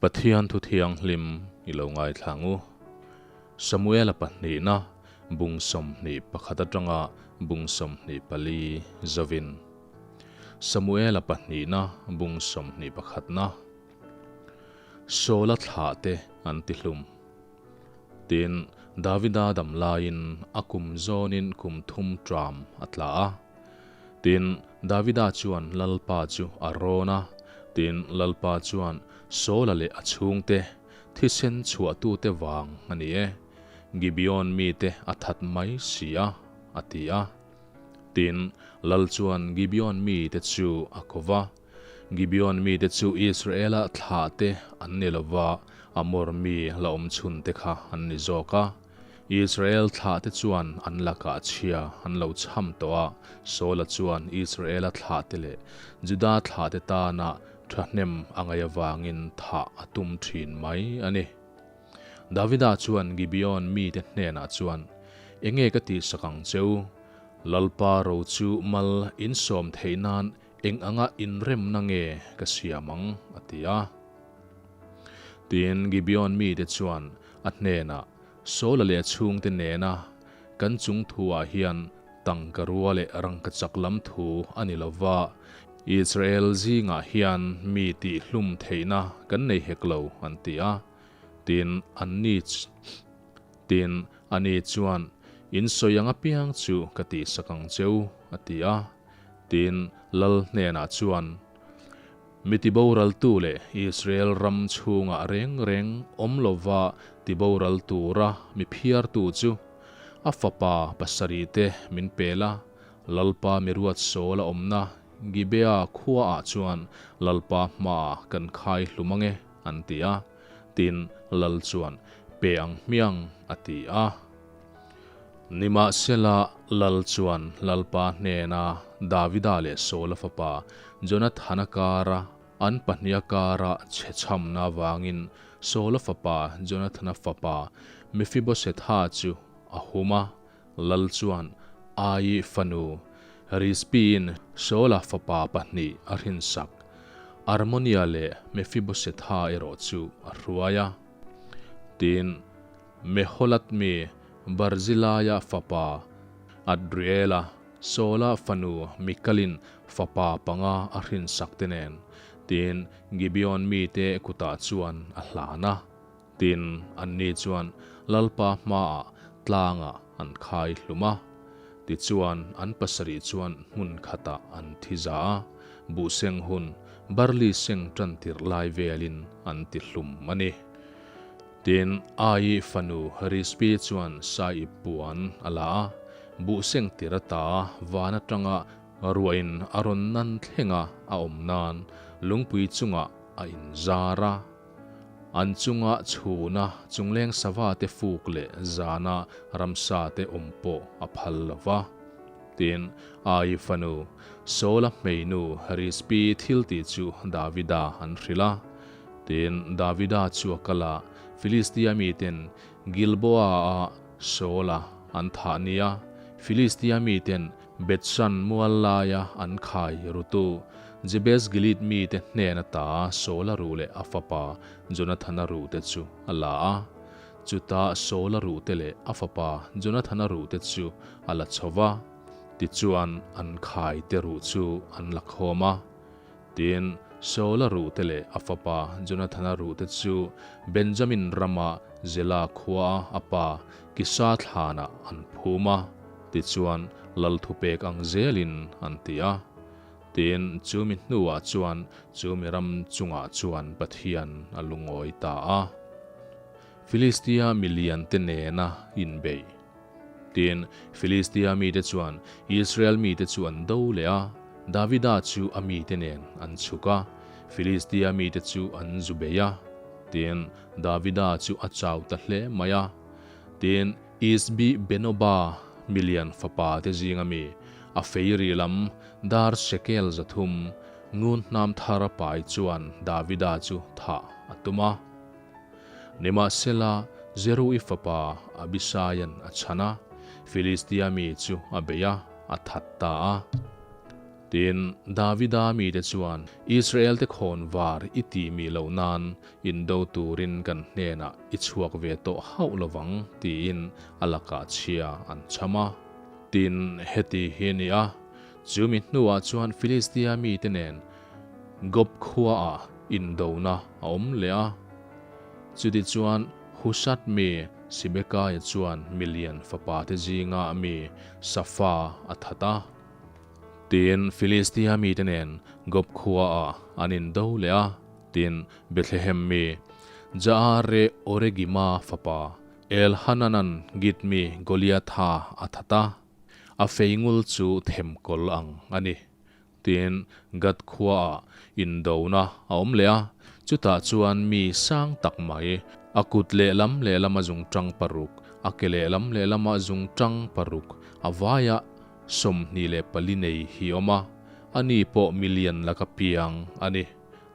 Pathian thu thianghlim i lo ngaithla ang u. Samuela pahnihna bung 21 atanga bung 24 zovin. Samuela pahnihna bung 21 na. Saula thlah te an ti hlum. Tin, Davida dam laiin a kum zawnin kum thum ṭam a tla a. Tin, Davida chuan Lalpa chu a rawn a, tin, Lalpa chuan Saula leh a chhungte thisen chhuahtute vang a ni e, Gibeon mite a that mai si a, a ti a. Tin, Lal chuan Gibeon mite chu a ko va. Gibeon mite chu Israela thlahte an ni lo va, Amor mi la awm chhunte kha an ni zawk a. Israel thlahte chuan an lakah chhia an lo chham tawh a, Saula chuan Israela thlahte leh Juda thlahte tana thahnem a ngaih avangin thah a tum thin mai a ni. Davida chuan Gibeon mite hnenah chuan, Enge ka tihsak ang che u? Lalpa ro chu mal insawm theih nan Eng anga inremna nge ka siam ang? a ti a. Tin, Gibeon mite chuan a hnenah, Saula leh a chhungte nena kan chung thuah hian tangka rua leh rangkachak lam thu a ni lo va, Israel zingah hian mi tihhlum theihna kan nei hek lo, an ti a. Tin, anni Tin, ani chuan, In sawi ang apiang chu ka tihsak ang che u, a ti a. Tin, lal hnenah chuan, Mi tiboraltu leh Israel ram chhungah reng reng awm lova tiboral tura mi phiartu chu a fapa pasarihte min pel a, Lalpa mi ruat sawl a awmna Gibea khuaah chuan Lalpa hmaah kan khai hlum ange, an ti a. Tin, lal chuan, Pe ang hmiang, a ti a. Nimahsela, Lal chuan Lalpa hnena Davida leh Saula fapa Jonathana kara an pahniha kara chhe chhamna avangin Saula fapa Jonathana fapa Mephibosetha chu a hum a. Lal chuan Ai fanu Rizpiin Saula fapa pahnih a hrinsak Armonia leh Mephibosetha erawh chu a hruai a. Tin, Meholat mi Barzilaia fapa Adriela, Saula fanu Mikalin fapa panga a hrinsak te nen, tiin Gibeon mite kutah chuan a hlan a. Tin, anni chuan Lalpa hmaah tlangah an khai hlum a. Tichuan, an pasarih chuan hmun khatah an thi za a, buhseng hun barli seng tantir lai velin an ti hlum a ni. Tin, Ai fanu Rizpi chuan Saip puan a la a, buhseng tir ata van atanga ruahin a rawn nan thlenga a awm nan lungpui chungah a inzar a. An chunga chhuna chungleng sava te fuk leh zana ramsa te awm pawh a phal lo va. Tin, Ai fanu Saula hmeinu Rizpi thiltih chu Davida an hrilh a. Tin, Davida chu a kal a, Filistia miten Gilboa-a Saula an thah nia, Filistia miten Bethshan mual laia an khai rutu Jebes-Gilead mite hnen ata Saula ruh leh a fapa Jonathana ruhte chu a la a. Chutah Saula ruhte leh a fapa Jonathana ruhte chu a la chho va, tichuan an khaite ruh chu an la khawm a. Tin, Saula ruhte leh a fapa Jonathana ruhte chu Benjamin rama Zela khuaa a pa Kisa thlanah an phum a, tichuan lal thupek ang zelin an ti a. Tin, chumi hnuah chuan chumi ram chungah chuan Pathian a lungawi ta a. Filistia miliante nena inbeih. Tin, Filistia mite chuan Israel mite chu an do leh a, Davida chu a mite nen an chhuk a, Filistia mite chu an zu bei a. Tin, Davida chu a chau ta hle mai a. Tin, Isbi-Benoba milian fapa te zinga mi, a feiri lam dar shekel 300 ngun hnam thar pai chuan Davida chu thah a tum a. Nimahsela, Zeru'i fapa Abisaia'n a chhan a, Filistia mi chu a bei a, a that ta a. Tin, Davida mite chuan, Israel-te khawnvar i tih mi loh nan indo turin kan hnenah i chhuak ve tawh hauh lo vang, tiin a lakah chhia an chham a. Tin, heti hi a ni a, chu mi hnuah chuan Filistia mite nen Gob khuaah indona a awm leh a. Chutichuan, Husat mi Sibekaia chuan milian fapate zinga mi Safa a that a. Tin, Filistia mite nen Gob khuaah an indo leh a. Tin, Bethlehem mi Jaare-oregima fapa Elhananan Git mi Goliatha a that a. A feingul chu themkawl ang a ni. Tin, Gath khuaah indona a awm leh a, chutah chuan mi sang tak mai, a kut lehlam lehlama zungtang paruk, a ke lehlam lehlama zungtang paruk, a vaia 24 nei hi a awm a, ani pawh milian laka piang a ni.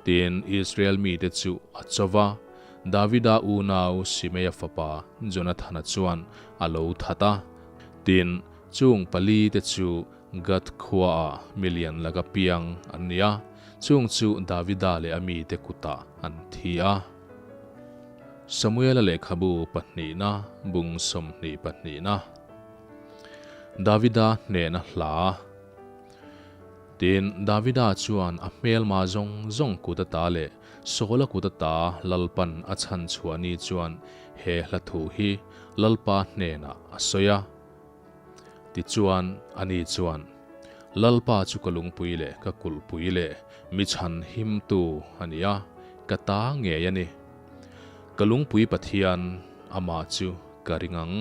Tin, Israel mite chu a cho va, Davida unau Simeia fapa Jonathana chuan a lo that a. Tin, chung palite chu Gath khuaah milian laka piang an ni a, chung chu Davida leh a mite kutah an thi a. Samuela lehkhabu pahnihna bung 20 pahnihna. Davida hnehna hla. Tin, Davida chuan a hmelma zawng zawng kut ata leh Saula kut ata Lalpan a chhan chhuah ni chuan he hla thu hi Lalpa hnenah a sawi a. Tichuan, ani chuan, Lalpa chu ka lungpui leh ka kulhpui leh mi chhan himtu a ni a, ka ta ngei a ni. Ka lungpui Pathian, amah chu ka ring ang,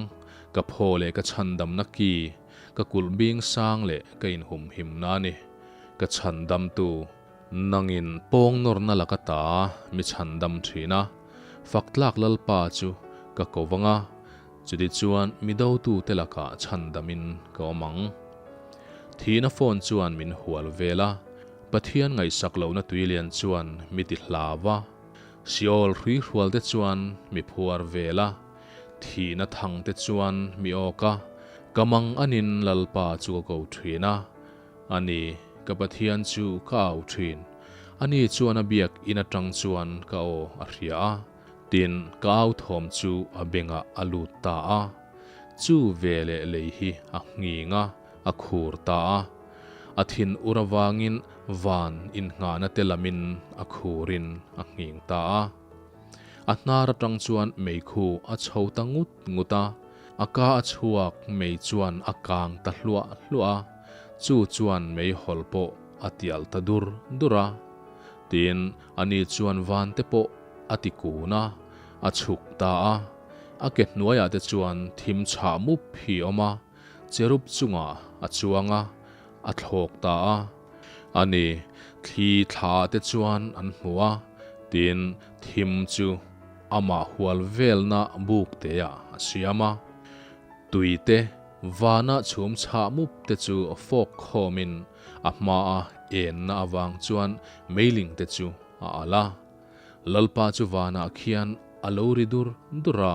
ka phaw leh ka chhandamna ki, ka kulh bing sang leh ka inhumhimna a ni, ka chhandamtu. Nangin pawng nawrna laka ta mi chhandam thin a, faktlak Lalpa chu ka ko vang a, Chutichuan mi dotute lakah chhandamin ka awm ang. Thihna phone chuan min hual vel a, Pathian ngaihsak lohna tuilian chuan mi ti hlau a, Seol hruihrualte chuan mi phuar vel a, thihna thangte chuan mi awk a, ka mang anin Lalpa chu ka ko thin a, A ni, ka Pathian chu ka au thin. Ani chuan a biak in atang chuan ka aw a hria a. Tin, ka au thawm chu a bengah a lut ta a. Chu ve leh lei hi a nghing a, a khur ta a. A thin ur avangin van innghahna te lamin a khurin a nghing ta a. A hnar atang chuan meikhu a chho ta ngut ngut a, a ka a chhuak mei chuan a kang ta hluah hluah a, chu chuan meihawl pawh a tial ta dur dur a. Tin, ani chuan van te pawh a ti kun a, a chhuk ta a. A ke hnuaiah te chuan thim chhah mup hi a awm a, cherub chungah a chuang a, a thlawk ta a. A ni, thli thlaah te chuan an hmu a, tin, thim chu amah hual velna buk teah a siam a. Tui te, vana chhum chhah mup te chu fawk khawmin a hmaa enna avang chuan meiling te chu a alh a. Lalpa chu vanah khian a lo ri dur dur a,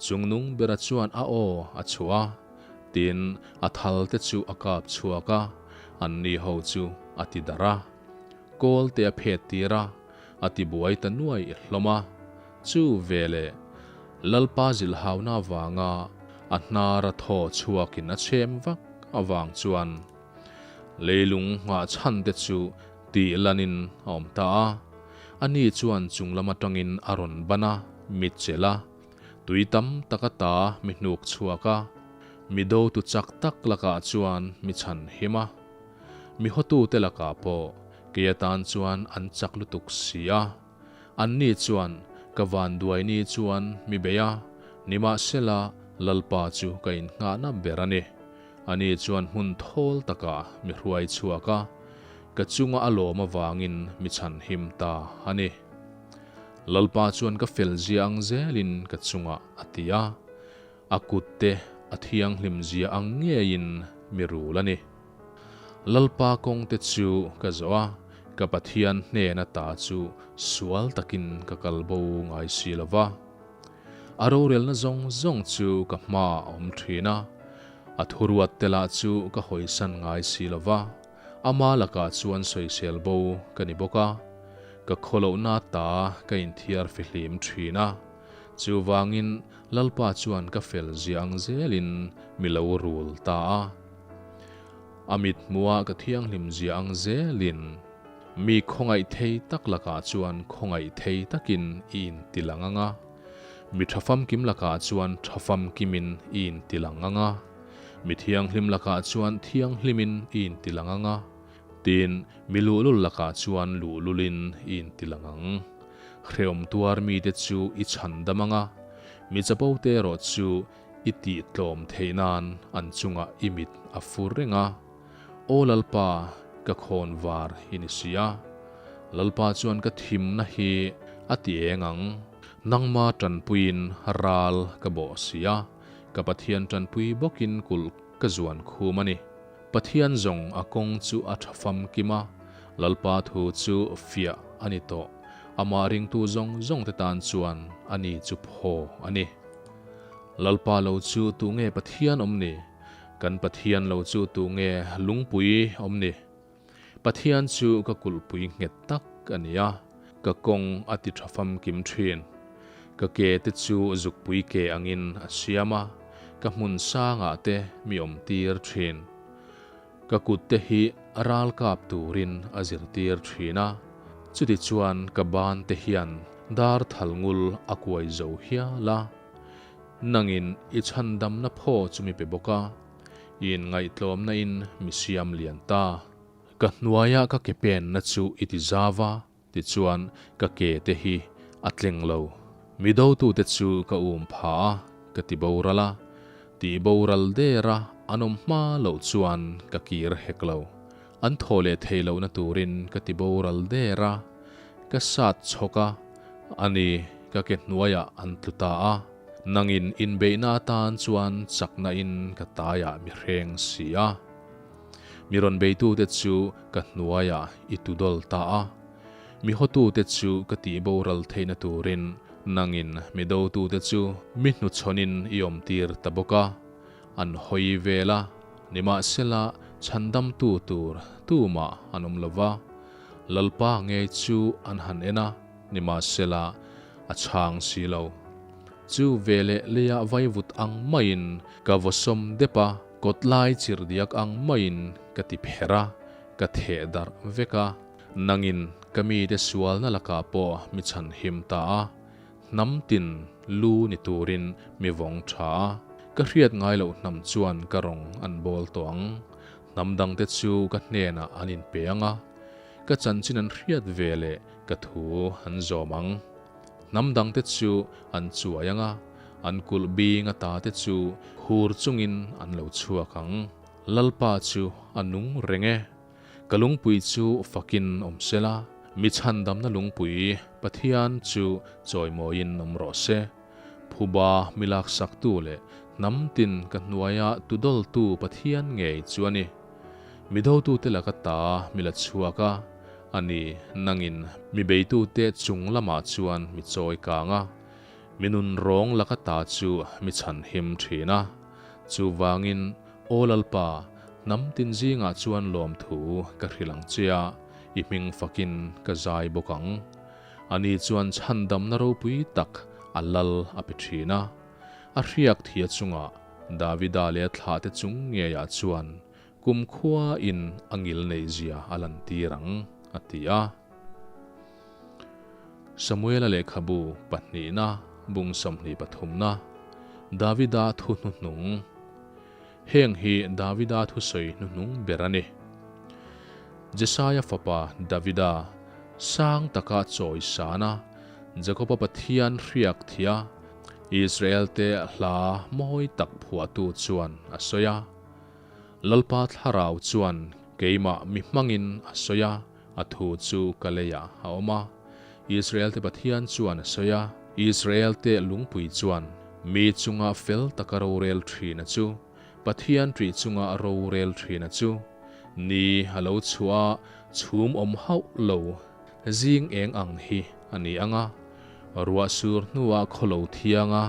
chungnung bera chuan a aw a chhuah a, tin, a thal te chu a kap chhuak a, anni ho chu a ti darh a. Kawl te a phet tir a, a ti buai ta nuai hlawm a. Chu veleh Lalpa zilhauna avanga a hnar a thaw chhuakin a chhem vak avang chuan leilung nghah chhan te chu Tih lanin a awm ta a, ani chuan chung lam atangin a rawn ban a, mi chelh a, tui tam tak ata mi hnuk chhuak a, mi dotu chak tak lakah chuan mi chhan him a, mi hawtute lakah pawh kei atan chuan an chak lutuk si a, anni chuan ka vanduaini chuan mi bei a, nimahsela Lalpa chu ka innghahna ber a ni. Ani chuan hmun thawl takah mi hruai chhuak a, ka chunga a lawm avangin mi chhanhim ta a ni. Lalpa chuan ka fel zia ang zelin ka chungah a ti a, a kutte a thianghlim zia ang ngeiin mi rul a ni. Lalpa kawngte chu ka zawh a, ka Pathian hnena ta chu sual takin ka kalbo ngai si lo va. A rorelna zawng zawng chu ka hmaah a awm thin a, a thuruat te lah chu ka hawisan ngai si lo va. Ama lakah chuan sawisel bo ka ni bawk a, ka khawlohna ta ka inthiar fihlim thin a. Chuvangin Lalpa chuan ka fel zia ang zelin mi lo rul ta a. A mithmuha ka thianghlim zia ang zelin mi khawngaih thei tak lakah chuan khawngaih thei takin i intilang ang a, mi tha famkim lakah chuan tha famkimin i intilang ang a, mi thianghlim lakah chuan thianghlimin i intilang ang a, tin, mi luhlul lakah chuan luhlulin i intilang ang. Hrehawm tuar mite chu i chhandam ang a, mi chapo te erawh chu I tih tlawm theih nan an chungah i mit a fur reng a, Aw Lalpa, ka khawn var i ni si a. Lalpa chuan ka thimna hi a ti eng ang. Nangma tanpuiin ral ka bawh si a, ka Pathian tanpui bawkin kulh ka zuan khum a ni. Pathian zawng a kawng chu a tha famkim a, Lalpa thu chu fiah a ni tawh. Amah ringtu zawng zawngte tan chuan ani chu phaw a ni. Lalpa lo chu tunge Pathian awm ni? Kan Pathian lo chu tunge lungpui awm ni? Pathian chu ka kulhpui nghet tak a ni a, ka kawng a ti tha famkim thin. Ka ke te chu zukpui ke angin a siam a, ka hmun sangah te mi awm tir thin. Ka kut te hi ral kap turin a zirtir thin a, chutichuan ka ban te hian dar thal ngul a kuai zo hial a. Nangin i chhandamna phaw chu mi pe bawk a, i inngaihtlawmna in mi siam lian ta. Ka hnuaia ka ke penna chu i ti zau a, Tichuan, ka ke te hi a tleng lo. Mi dotute chu ka um pha a, ka ti boral a. Ti boral der a an awm hma loh chuan ka kir hek lo. An thaw leh thei lohna turin ka ti boral der a, ka sat chhawk a, ani ka ke hnuaiah an tlu ta a. Nangin inbeihna atan chuan chakna in ka taiah mi hreng si a. Mi rawn beitute chu ka hnuaiah i tudawl ta a, mi hawtute chu ka tih boral theihna turin nangin mi dotute chu mi hnuchhawnin i awmtir ta bawk a, an hawi vel a, nimahsela chhandamtu tur tumah an awm lo va, Lalpa ngei chu an han en a, nimahsela a chhang si lo. Chu veleh leiah vaivut ang maiin ka vawsawm dep a. Kawtlai chirhdiak ang maiin ka ti pherh a, ka theh darh vek a. Nangin ka mite sualna lakah pawh mi chhanhim ta a, hnam tin lu ni turin mi vawng tha a. Ka hriat ngai loh hnam chuan ka rawng an bawl tawh ang. Hnam dangte chu ka hnenah an inpe ang a, ka chanchin an hriat ve leh ka thu an zawm ang. Hnam dangte chu an chuai ang a, an kulh bing ata te chu hur chungin an lo chhuak ang. Lalpa chu a nung reng e. Ka lungpui chu fakin awm se la, mi chhandamna lungpui Pathian chu chawimawiin awm rawh se. Phuba mi laksaktu leh hnam tin ka hnuaia tudawltu Pathian ngei chu a ni. Mi dotute laka ta mi la chhuak a, a ni, nangin mi beitute chung lamah chuan mi chawi kang a, mi nun rawng laka ta chu mi chhanhim thin a. Chuvangin, Aw Lalpa, hnam tin zingah chuan lawmthu ka hrilh ang che a, i hming fakin ka zai bawk ang. Ani chuan chhandamna ropui tak a lal a pe thin a. A hriak thia chungah Davida leh a thlahte chung ngeiah chuan kumkhua in a ngil neihzia a lantir ang, a ti a. Samuela lehkhabu pahnihna bung 23na, Davida thu hnuhnung. Heng hi Davida thusawi hnuhnung ber a ni. Jesaia fapa Davida, sang taka chawi sana, Jakoba Pathian hriak thia, Israelte hla mawi tak phuahtu chuan a sawi a. Lalpa thlarau chuan keimah mi hmangin a sawi a, a thu chu ka leiah a awm a. Israelte Pathian chuan a sawi a, Israelte lungpui chuan mi chunga fel taka rorel thina chu, Pathian ṭih chunga rorel thina chu, ni a lo chhuah a, chhum awm hauh lo zing eng ang hi a ni ang a, ruah sur hnuah khaw lo thiang a,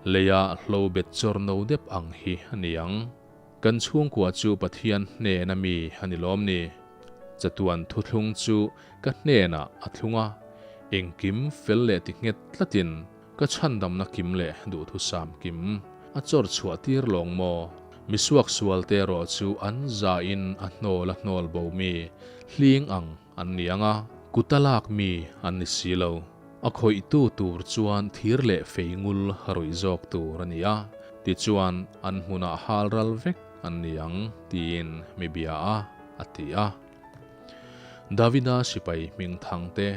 leia hlo bet chawr no dep ang hi a ni ang. Kan chhungkua chu Pathian hnena mi a ni lawm ni? Chatuan thuthlung chu ka hnenah a thlung a, engkim fel leh ti nghet tlatin ka chhandamna kim leh duhthusam kim a chawr chhuah tir lawng maw? Misuak sualte erawh chu an zahin a hnawl a hnawl bo mi hling ang an ni ang a, kuta lak mi an ni si lo. A khawihtu tur chuan thir leh fei ngul ruih zawk tur a ni a, tichuan an hmunah hal ral vek an ni ang tiin mi bia a, a ti a. Davida sipai hming thang te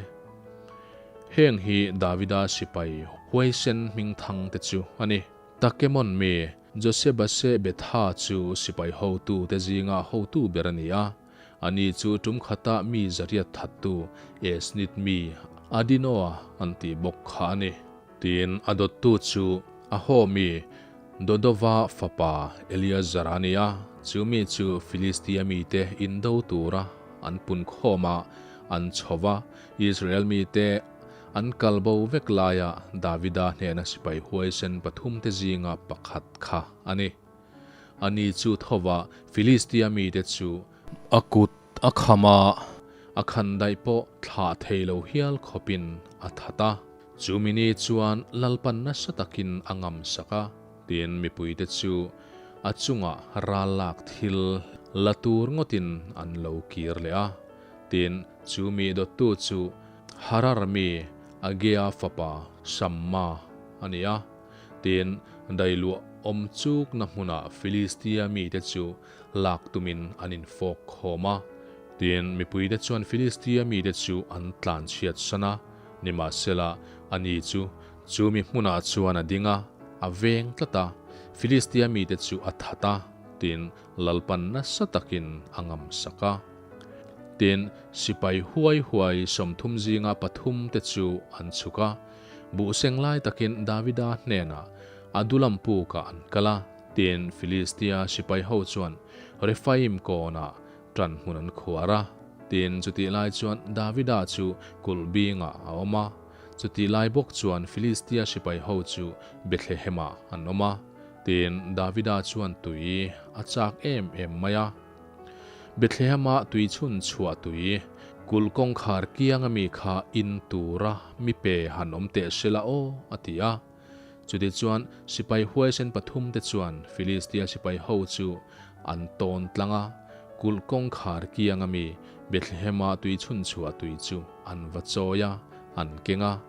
Heng hi Davida sipai huaisen hming thang te chu a ni. Takemon mi Josebasebetha chu sipai hotu te zinga hotu ber a ni a. Ani chu tum khata mi zariat thattu Esnit mi Adinoa an tih bawk kha a ni. Tin, a dawttu chu Aho mi Dodova fapa Eleazar a ni a, chu mi chu Filistia mite indo tura an pun khawm a, an chho va, Israel mite an kal bo vek laia Davida hnena sipai huaisen pathumte zinga pakhat kha a ni. Ani chu thova Filistia mite chu a kut a kham a, a khan daih pawh thlah thei lo hial khawpin a that a. Chu mini chuan Lalpan nasa takin a ngam sak a, tin mipuite chu a chungah ral lak thil la tur ngawtin an lo kir leh a. Tin, chu mi dawttu chu Harar mi Agea fapa Shamma a ni a. Tin, dailuah awm chukna hmunah Filistia mite chu lak tumin an infawk khawm a. Tin, mipuite chuan Filistia mite chu an tlanchhiat san a, nimahsela ani chu chu mi hmunah chuan a ding a, a veng tlat a, Filistia mite chu a that a, tin, Lalpan nasa takin a ngamsak a. Tin, sipai huai huai 30 zinga pathum te chu an chhuk a, Buh seng lai takin Davida hnenah Adulam pukah an kal a, tin Filistia sipai ho chuan Rephaim kawnah ṭan hmun an khuar a. Tin, chutih lai chuan Davida chu kulh bingah a awm a, chutih lai bawk chuan Filistia sipai ho chu Bethlehemah an awm a. Tin, Davida chuan tui a chak em em mai a. Bethlehema tui chhun chhuah tui, kulh kawngkhar kianga mi kha in tura mi pe han awm teh se la aw, a ti a. Chutichuan sipai huaisen pathumte chuan Filistia sipai ho chu an tawn tlang a, kulh kawngkhar kianga mi Bethlehema tui chhun chhuah tui chu an va chawi a, an keng a,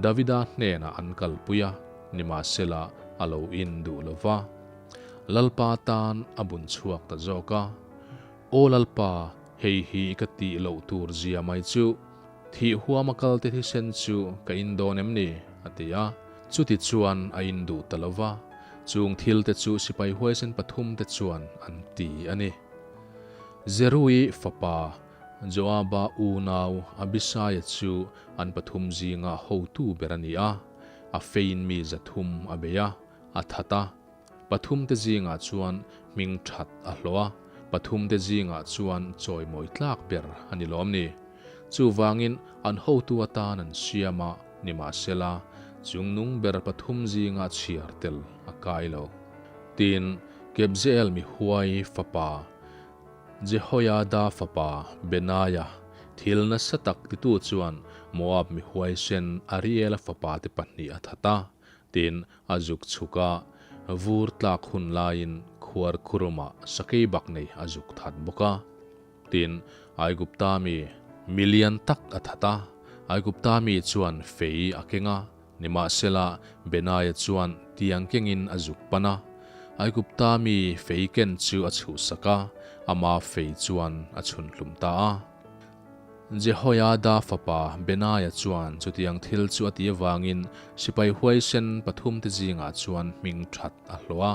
Davida hnenah an kalpui a, nimahsela a lo in duh lo va. Lalpa tan a bun chhuak ta zawk a, Aw Lalpa, hei hi ka tih loh tur zia mai chu, thih huama kalte thisen chu ka in dawn em ni? a ti a. Chuti chuan a in duh ta lo va, chung thilte chu sipai huaisen pathumte chuan an ti a ni. Zerui fapa Joaba unau Abisaia chu an pathum zinga hotu ber a ni a, a feiin mi 300 a bei a. A that a, pathumte zingah chuan hming that a hlawh a, pathumte zingah chuan chawimawi tlak ber a ni lawm ni. Chuvangin an hotu atan an siam a, nimahsela chungnung ber pathum zinga chhiar tel a kai lo. Tin, Kebzeel mihuai fapa Jehoiada fapa Benaiah thil nasa tak titu chuan Moab mihuaisen Ariela fapa te pahnih a that a, Tin, a zuk chhuk a, vur tlak hun laiin khuar khurumah sakei bak nei a zuk that bawk a. Tin, Aigupta mi milian tak a that a, Aigupta mi chuan fei a keng a, nimahsela Benaiah chuan tiang kengin a zuk pan a. Aigupta mi fei ken chu a chhuhsak a, ama fei chuan a chhun hlum ta a. Jehoiada fapa Benaiah chuan chutiang thil chu a ti avangin sipai huaisen pathumte zingah chuan hming that a hlawh a.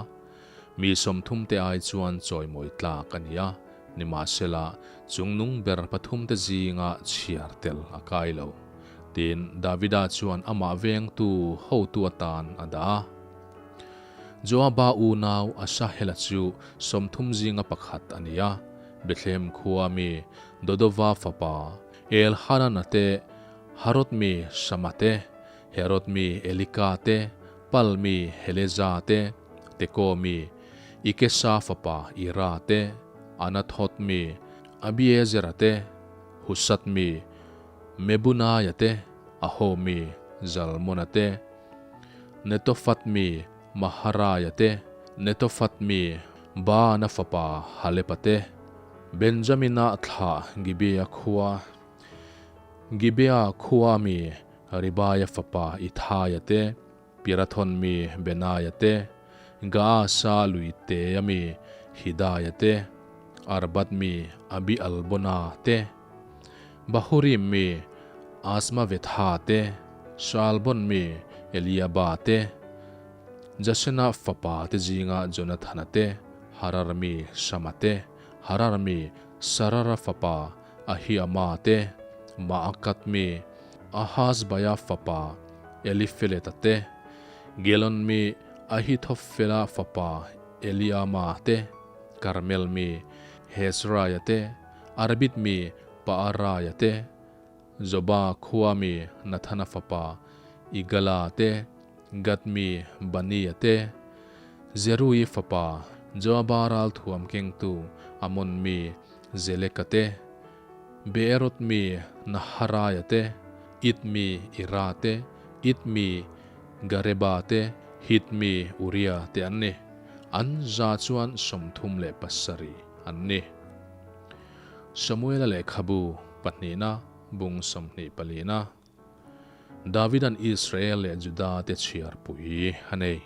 Mi 30te ai chuan chawimawi tlak a ni a, nimahsela chungnung ber pathumte zinga chhiar tel a kai lo. Tin, Davida chuan amah vengtu hotu atan a dah a. Joaba unau Asahela chu 30 zinga pakhat a ni a, Bethlehem khua mi Dodova fapa Elhanana te, Harod mi Shama te, Herod mi Elika te, Pal mi Heleza te, Teko mi Ikesa fapa Ira te, Anathoth mi Abiezera te, Husat mi Mebunaia te, Aho mi Zalmona te, Netofat mi Maharaia te, Netofat mi Baana fapa Halepa te, Benjamina thlah Gibea khua, Gibea khua mi Ribaia fapa Ithaia te, Pirathon mi Benaia te, Gaasa lui Tea mi Hidaia te, Arbat mi Abi-albona te, Bahurim mi Azmavetha te, Shalbon mi Eliaba te, Jasena fapa te zinga Jonathana te, Harar mi Shama te, Harar mi Sarara fapa Ahiama te, Maakat mi Ahazbaia fapa Elifeleta te, Gilon mi Ahithophela fapa Eliama te, Karmel mi Hezraia te, Arbit mi Paaraia te, Zoba khua mi Nathana fapa Igala te, Gad mi Bania te, Zerui fapa Joaba ralthuam kengtu Amon mi Zeleka te, Beeroth mi Naharaia te, It mi Ira te, It mi Gareba te, Hit mi Uria te an ni. An za chuan 37 an ni. Samuela lehkhabu pahnihna bung 24na. Davidan Israel leh Juda te chhiarpui a nei.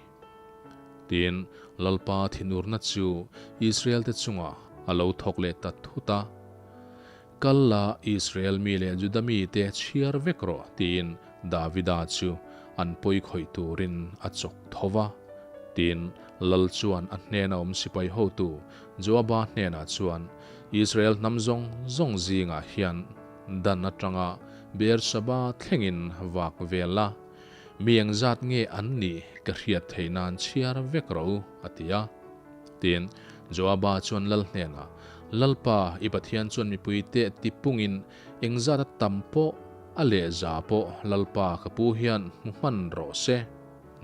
Tin, Lalpa thinurna chu Israel te chungah a lo thawk leh ta thut a. Kal la Israel mi leh Juda mi te chhiar vek rawh tiin Davida chu an pawi khawih turin a chawk tho va. Tin, Lal chuan a hnena awm sipai hotu Joaba hnenah chuan, Israel hnam zawng zawng zingah hian Dan atanga Beersaba thlengin vak vel la, mi engzat nge an nih ka hriat theih nan chhiar vek rawh u, a ti a. Tin, Joaba chuan lal hnenah, Lalpa, i Pathian chuan mipuite tipungin engzat a tam pawh, a lehza pawh Lalpa ka pu hian hmu hman rawh se.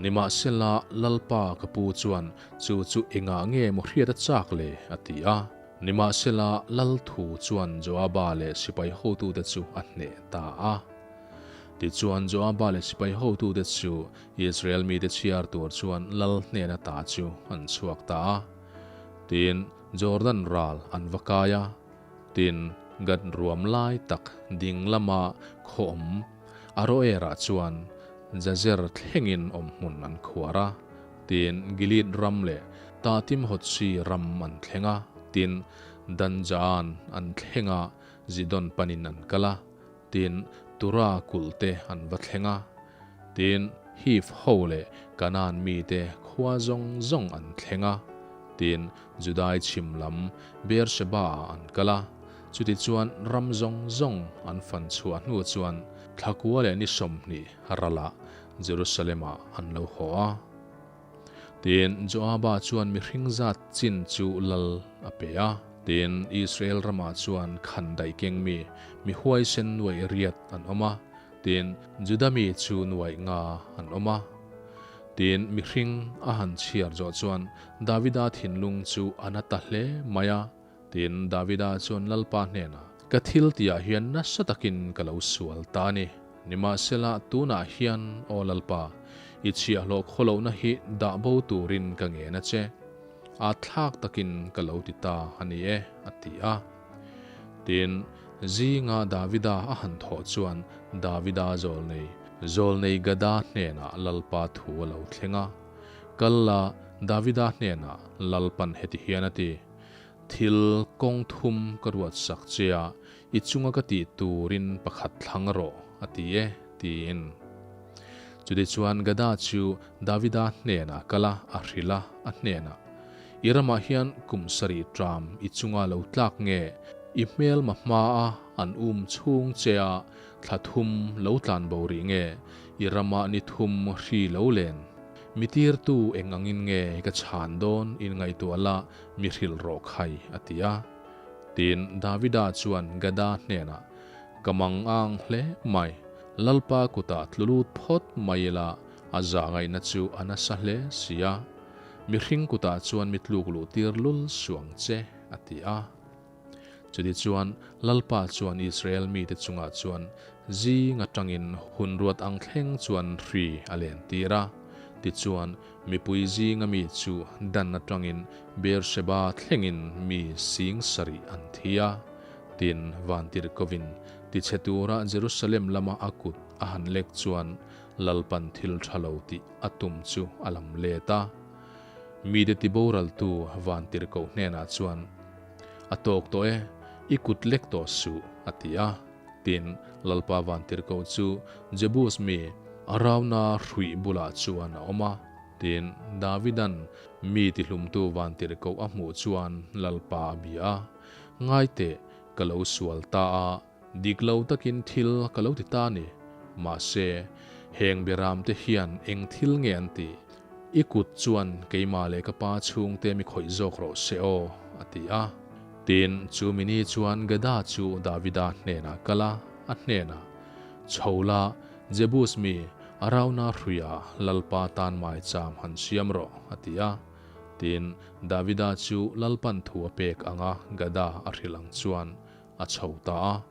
Nimahsela, Lalpa ka pu chuan chu chu engah nge maw hriat a chak le? a ti a. Nimahsela, Lal thu chuan Joaba leh sipai hotute chu a hneh ta a. Tichuan, Joaba leh sipai hotute chu Israel mite chhiar tur chuan Lal hnena ta chu an chhuak ta a. Tin, Jordan ral an va kai a. Tin, Gad ruam lai tak ding lama khaw awm Aroer-ah chuan Jazer thlengin awmhmun an khuar a. Tin, Gilead ram leh Tahtim-Hodshi ram an thleng a, tin, Dan-Jaan an thleng a, Zidon panin an kal a, tin, Tura kulh te an va thleng a, tin, Hiv ho leh Kanaan mite khua zawng zawng an thleng a, tin, Judai chhim lam Beersheba-ah an kal a. Chutichuan ram zawng zawng an fan chhuah hnu chuan thlakua leh ni 20 ralah Jerusalem-ah an lo haw a. Tin, Joaba chuan mihring zat chin chu lal a pe a. Tin, Israel ramah chuan khan daih keng mi, mi huaisen nuaih riat an awm a. Tin, Juda mi chu nuaih nga an awm a. Tin, mihring a han chhiar zawh chuan Davida thinlung chu a na ta hle mai a. Tin, Davida chuan Lalpa hnenah, Ka thil tihah hian nasa takin ka lo sual ta a ni. Nimahsela, tunah hian, aw Lalpa, i chhiahhlawh khawlohna hi dah bo turin ka ngen a che. Aa thlak takin ka lo ti ta a ni e, a ti a. Tin, zinga Davida a han thawh chuan Davida zawlnei, zawlnei Gada hnenah Lalpa thu a lo thleng a. Kal la, Davida hnenah Lalpan heti hian a ti, Thil kawng thum ka ruat sak che a, i chunga ka tih turin pakhat thlang rawh, a ti e, tiin. Chutichuan Gada chu Davida hnenah kal a, a hrilh a, a hnenah, I ramah hian kum sarih ṭam i chunga lo tlak nge, i hmelma hmaa an um chhung che a thla thum lo tlan bo rih nge, i ramah ni thum hri lo len? Mi tirtu eng angin nge ka chhan dawn in ngaihtuah la, mi hrilh rawh khai, a ti a. Tin, Davida chuan Gada hnenah, Ka mang ang hle mai, Lalpa kutah tlu lut phawt mai ila, a zah ngaihna chu a nasa hle si a. Mihring kutah chuan mi tluk luh tir lul suang che, a ti a. Chutichuan, Lalpa chuan Israel mite chungah chuan zing atangin hun ruat ang thleng chuan hri a lentir a. Tichuan, mipui zinga mi chu Dan atangin Beersheba thlengin mi sing sarih an thi a. Tin, Vantirhkovin tichhe tura Jerusalem lama a kut a han lek chuan Lalpan thil tha lo tih a tum chu a lam let a. Mite tiboraltu Vantirhkoh hnenah chuan, A tawk tawh e, i kut lek tawh suh, a ti a. Tin, Lalpa Vantirhkoh chu Jebus mi Arauna hruih bulah chuan a awm a. Tin, Davidan mi tihlumtu Vantirhkoh a hmuh chuan Lalpa a bia a, Ngai teh, ka lo sual ta a, dik lo takin thil ka lo ti ta a ni. Mahse, heng beramte hian eng thil nge an tih? I kut chuan keimah leh ka pa chhungte mi khawih zawk rawh se aw, a ti a. Tin, chu mini chuan Gada chu Davida hnenah kal a, a hnenah, Chho la, Jebus mi, Arauna hruia Lalpa tan maicham han siam rawh, a ti a. Tin, Davida chu Lalpan thu a pek anga Gada a hrilh ang chuan a chho ta a.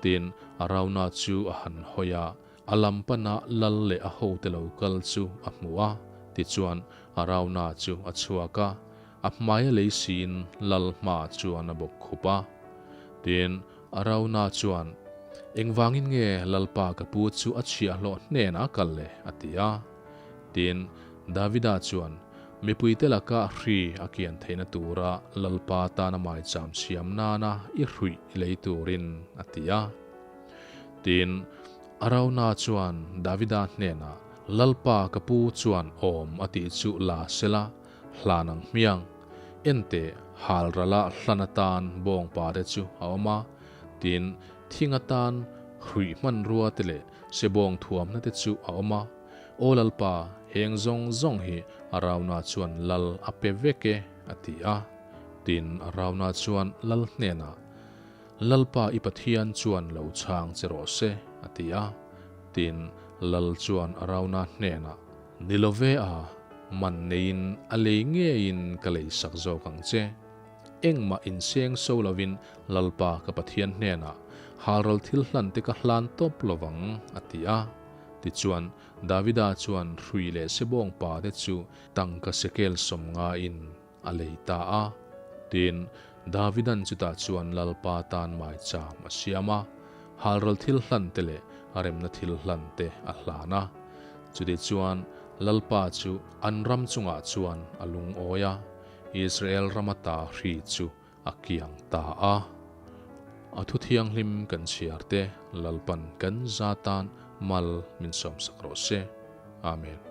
Tin, Arauna chu a han hawi a, a lam pana lal leh a hote lo kal chu a hmu a. Tichuan, Arauna chu a chhuak a, a hmaia lei siin lal hmaah chuan a bawk khup a. Tin, Arauna chuan, Engvangin nge Lalpa ka pu chu a chhiahhlawh hnenah a kal le? a ti a. Tin, Davida chuan, Mipuite laka hri a kian theihna tura Lalpa tana maicham siam nana i hruih lei turin, a ti a. Tin, Arauna chuan Davida hnenah, Lalpa ka pu chuan awm a tih chu la sela, hlan ang hmiang. Enteh, halrala hlan atan bawngpa te chu a awm a, tin, thing atan hruih hmanrua te leh sebawng thuamna te chu a awm a. Aw Lalpa, heng zawng zawng hi Arauna chuan lal a pe vek e, a ti a. Tin, Arauna chuan lal hnenah, Lalpa i Pathian chuan lo chhang che rawh se, a ti a. Tin, lal chuan Arauna hnenah, Ni lo ve a, man neiin a lei ngeiin ka lei sak zawk ang che. Engmah inseng so lovin Lalpa ka Pathian hnenah halral thil hlan te ka hlan tawp lovang, a ti a. Tichuan, Davida chuan hrui leh sebawng pa te chu tangka sekel sawmngain a lei ta a. Tin, Davidan chutah chuan Lalpa tan maicham a siam a, halral thil hlan te leh a remna thil hlan te a hlan a. Chutichuan, Lalpa chu an ram chungah chuan a lungawi a, Israel rama ta hri chu a kiang ta a. A thu thianghlim kan chhiar te Lalpan kan za tan mal min sawmsak rawh se. Amen.